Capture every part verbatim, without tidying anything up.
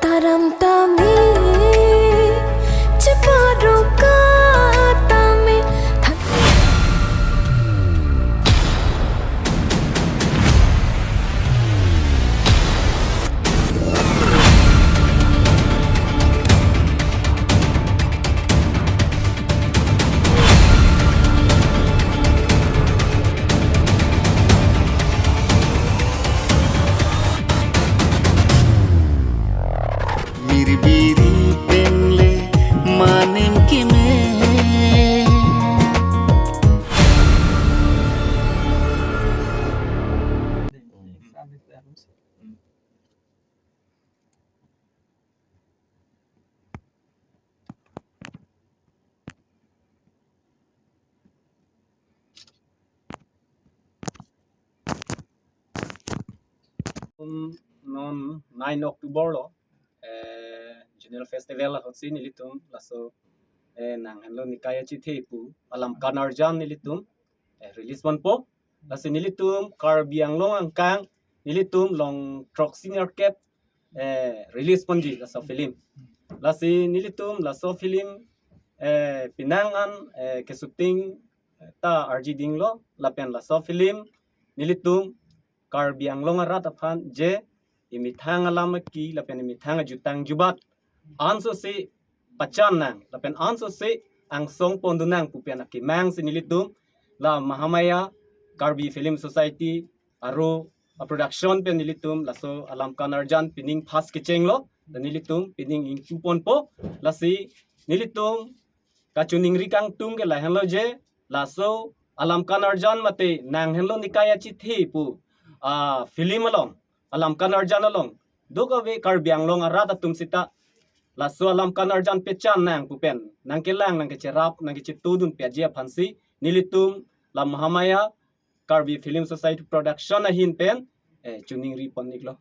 Taram tame, chepado ka tame. Mirbiri penle maning keme. Non nine October lo, eh, Zonal Festival ahutsi nelitum laso, eh, Nanghenlo Nikai Achethe pu alam kan arjan nelitum, eh, release ponpo. Lasi nelitum Karbi Anglong angkang nelitum long throksi nerkep, eh, release ponji laso film. Lasi nelitum laso film, eh, penang an, eh, ke-shooting, eh, ta arji dinglo lapen laso film nelitum Karbi Anglong arat aphan je emethang alam aki lapen emethang ajutang jubat ansose pachan nang lapen ansose angsong pondun nang pu pen akemang si nelitum la Mahamaya Karbi Film Society aro a-production pen nelitum laso alam kan arjan pining first kechenglo, dan nelitum pining ingpu ponpo. Lasi nelitum kachiningri kangtung ke lahenlo je, laso alam kan arjan mate Nanghenlo Nikai Achethe pu, ah, film along, alam kan arjan along dokave Karbi Anglong arat atum seta laso alam kan arjan pachan nang pu pen nangkelang, nangkecherap, nangkechetudun piaji aphansi nelitum la Mahamaya Karbi Film Society Production ahin pen, eh, chiningri pon-iklo.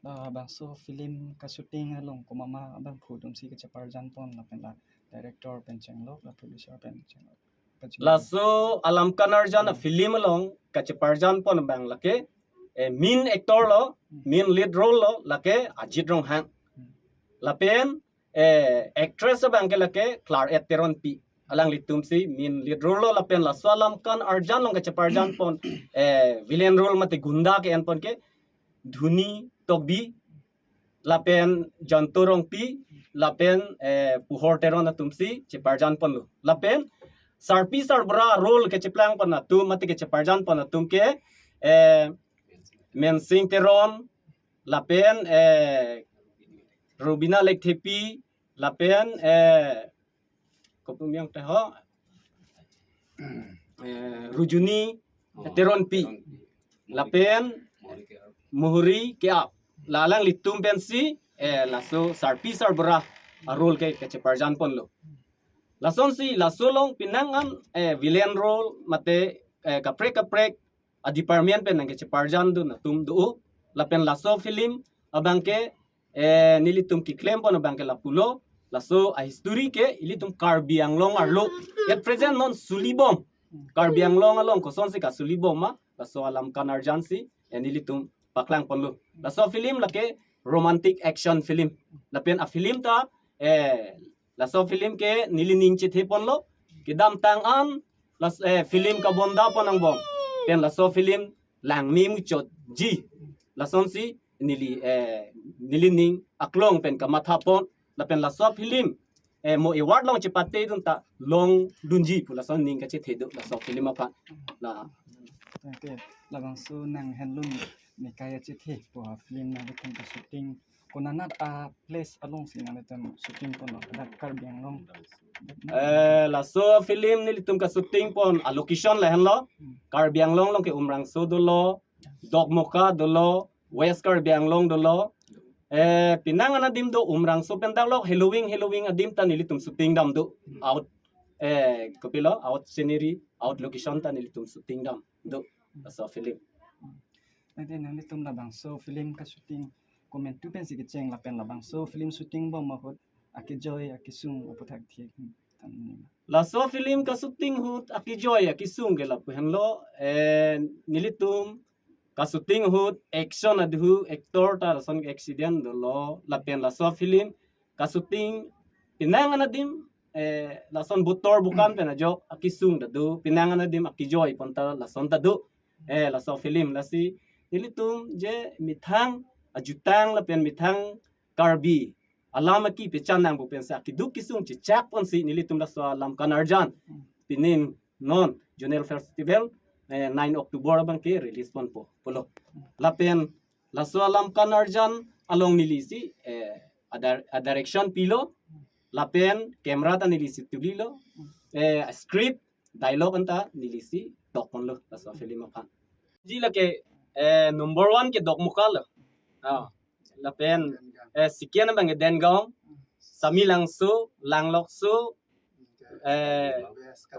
Ah, bangso film ka-shooting along komat ma abangphu atumsi kacheparjan pon lapen la director pen chenglok, la producer pen chenglok? Laso alam kan arjan a-film along kacheparjan pon abang lake, eh, main actor lo, main lead role lo lake Ajit Ronghang. Lapen, eh, actress abang ke lake Claret Teronpi. Alanglitum si main lead role lo lapen laso alam kan arjan along kacheparjan pon, eh, villain role mate gunda ke-en pon ke Dhuni Tokbi, lapen Janto Rongpi, lapen, eh, Puhor Teron atumsi cheparjan ponlo. Lapen sarpi sarbura role kecheplang pon atum mate kecheparjan pon atum ke, eh, Mensing Teron, lapen, eh, Rubina Lekthepi, lapen, eh, kopi abang te ho, eh, Rujuni Teronpi, lapen Muhuri Keap. La alanglitum pensi, eh, laso sarpi sarbura a-role ke kacheparjan ponlo. Lasonsi laso along penang an, eh, villain role mate, eh, kaprek kaprek a-department pen nangkecheparjandun atum do. Lapen laso film abang ke, eh, nelitum keklem pon abang ke lapulo, laso a-history ke ilitum Karbi Anglong arlo at present non sulibom, Karbi Anglong along kosonsi kasulibom ma, laso alam kan arjan si, eh, nelitum paklang ponlo. Laso film lake romantic action film. Lapen a-film ta, eh, laso film ke neli ning chethe ponlo. Kedamtang an las-, eh, film kabonda pon angbong pen laso film langme muchotji. Lasonsi neli, eh, neli ning aklong pen kamatha pon. Lapen laso film, eh, mo award along chepatedun ta longdunji pu lason ning kachethe do laso film aphan. La. Okay, labangso Nanghenlo Nikai Achethe pu a-film nangtum ka-shooting konanat a-place alongsi nangtum shooting ponlo, dak Karbi Anglong? Eh, laso film nelitum ka-shooting pon a-location lahenlo. Hmm. Karbi Anglong along ke Umrangso dolo, Dokmoka dolo, West Karbi Anglong dolo. Eh, penang an adim do, Umrangso pen dak lok heloving heloving adim ta nelitum shooting dam do. Out, eh, kopilo, out scenery, out location ta nelitum shooting dam do laso film. Nanglitum labangso film ka-shooting komantu pensi kecheng lapen labangso film shooting bom ahut akejoi akesung aputhak thek than nang. Laso film ka-shooting ahut akejoi akesung ke lapu henlo, eh, nelitum Ka-shooting ahut action adu, actor ta lason accident dolo, lapen laso film ka-shooting penang anadim, eh, lason botor bokan pen ajok akisung ta do, penang anadim akijoi pon ta lason ta do. Eh, laso film lasi nelitum je methang ajutang lapen methang Karbi alam aki pechan nangpo pensi akiduk kisung chechak ponsi nelitum laso alam Kan Arjan pinin non Zonal Festival, eh, nine October abangke release ponpo pulo. Lapen laso alam Kan Arjan along nelisi, eh, a dir-, a direction pilo, lapen camera ta nelisi tulilo, eh, script, dialogue anta nelisi dok ponlo laso film aphan. Ji lake, eh, number one ke Dokmoka lo. Ah, lapen, eh, second abangke Dengaon, Samelangso, Langlokso, eh,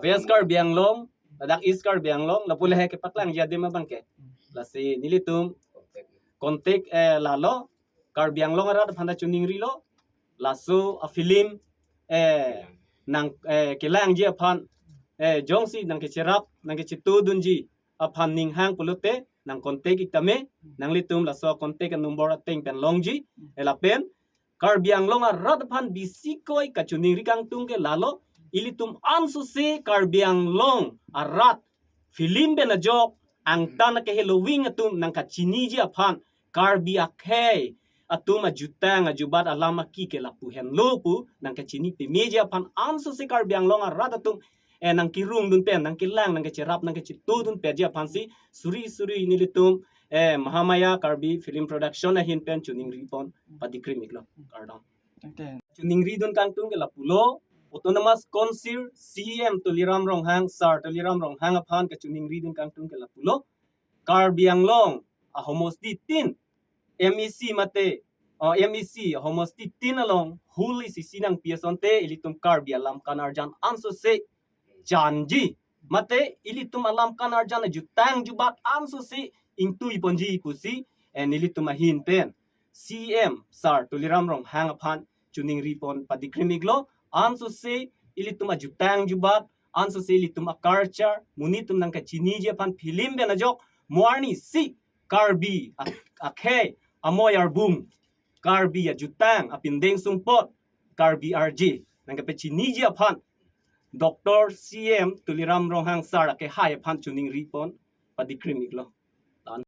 West Karbi Anglong, ladak East Karbi Anglong, lapu lahai kepaklangji adim abangke. Lasi nelitum contact, eh, lalo, Karbi Anglong arat aphan ta choningrilo, laso a film, eh, nang, eh, kelangji aphan, eh, jongsi nangkecherap, nangkechetudunji aphan ninghang pulote nang contact ik tame, nanglitum laso contact number ateng pen longji, eh, lapen Karbi Anglong arat aphan bisi koi kachoningri kangtung ke lalo, ilitum ansose Karbi Anglong arat film pen ajok angtan akeheloving atum nangkachiniji aphan, Karbi akhei atum ajutang ajubat alam aki ke lapu henlo pu nangkachini pameji aphan ansose Karbi Anglong arat atum, eh, nangkerungdun pen, nangkelang, nangkecherap, nangkechetudun peji aphansi suri suri nelitum, eh, Mahamaya Karbi Film Production ahin pen choningri pon padikrim iklo. Kardom. Choningridun kangtung ke lapulo, Autonomous Council C E M Tuliram Ronghang, Sir Tuliram Ronghang aphan kachoningridun kangtung ke lapulo, Karbi Anglong ahomosti tin, M E C mate, oh, M E C ahomosti tin along hul isi isi nangpi asonte ilitum Karbi alam Kan Arjan ansose chanji, mate ilitum alam Kan Arjan ajutang jubat ansose ingtui ponji pusi, eh, nelitum ahin pen C E M Sir Tuliram Ronghang aphan choningri pon padikrim iklo, ansose ilitum ajutang jubat, ansose ilitum a culture, monit atum nangkachiniji aphan film pen ajok mo arnisi Karbi a-, akhei, amoi arbung, Karbi ajutang, apindeng sumpot, Karbi arje nangkepachiniji aphan Doctor C E M Tuliram Ronghang Sir akehai aphan choningri pon padikrim iklo.